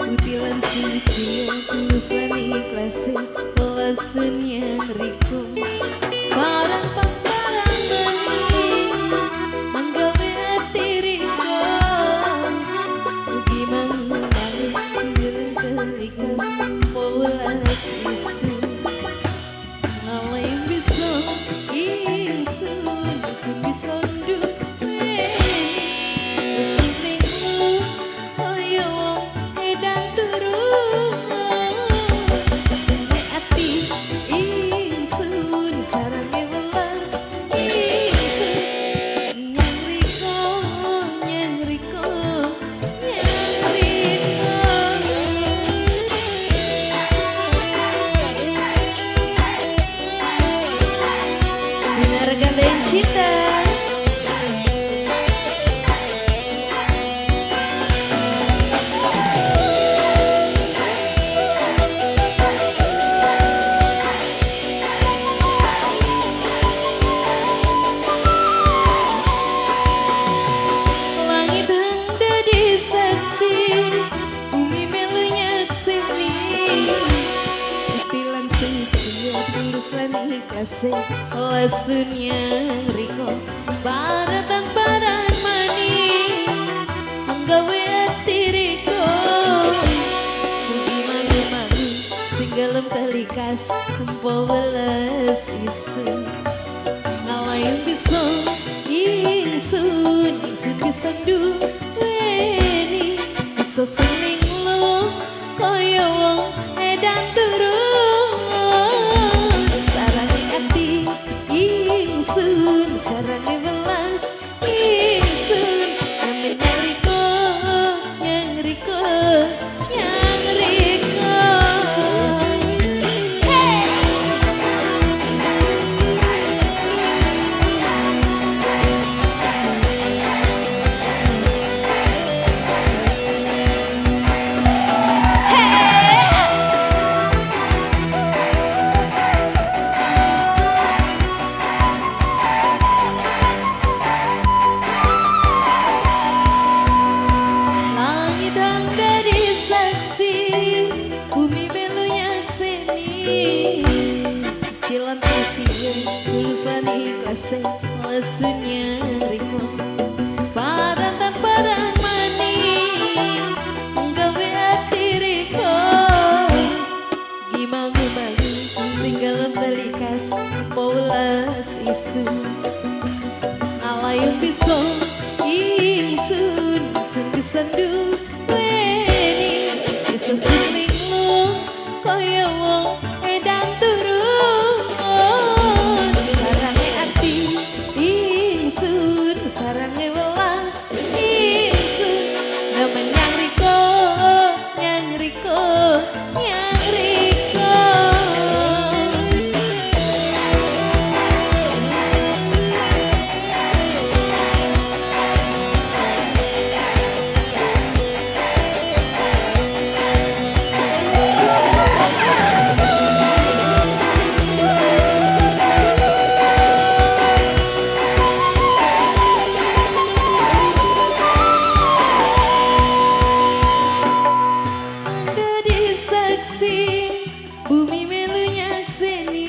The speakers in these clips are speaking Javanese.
Putih lan suci, tulus lan ikhlas, welas riko. Barang barang manis manggawe ati riko. Mugi mangu-mangu gelem telikas welas isun. Ngalayung bisa ingsun, ingsun bisa duweni. Sesuning lu kaya wong edan turu. Nek ati ingsun sarange welas ingsun. Nyang riko, nyang riko, nyang riko. Sinar Ganden Cinta. Langit hang dadi saksi, bumi melu nyakseni. Putih lan suci, tulus lan ikhlas, lesun yang riko. Baratan paran manis manggawe ati riko. Mugi mangu-mangu sing gelem telikas tempo welas isun. Ngalayung bisa ingsun, ingsun bisa duweni. Bisa sening lu kaya wong edan turu. Sarange ati ingsun, sarange welas ingsun. Namen nyang riko, nyang riko, nyang riko. Hey! Langit hang dadi saksi, bumi melu nyakseni. Suci lan putih, tulus lan ikhlas, lesun riko. Paran tanparan manis nggawe ati riko. Gimangu-mangu sing gelem telikas welas isun. Ngalayung bisa ingsun, ingsun bisa duweni. Bisa sening lu kaya wong edan turu. Sarange ati ingsun, sarange welas ingsun. Nemen nyang riko, nyang riko, nyang riko. Dadi saksi, bumi melu nyakseni.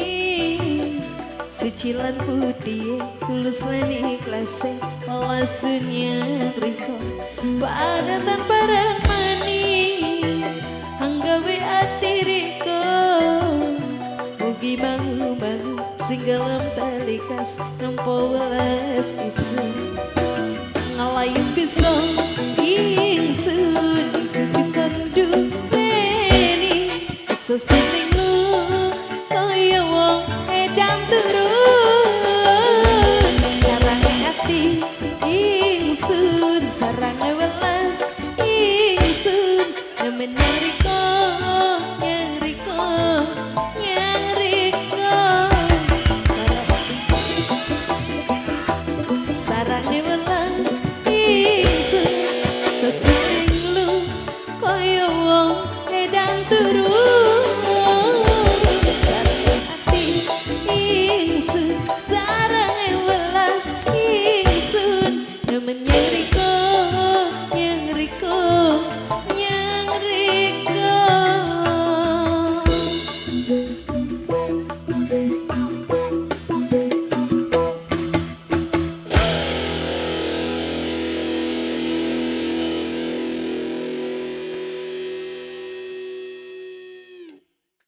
Suci lan putih, tulus lan ikhlas, lesun riko. Padatan parang manis hanggawe ati riko. Mugi mangu-mangu sing gelem telikas nampa welas isun. Ngalayung bisa ingsun, ingsun bisa duweni. Bisa sening lu kaya wong edan turu. Sarange ati ingsun, sarange welas ingsun. Nemen nyang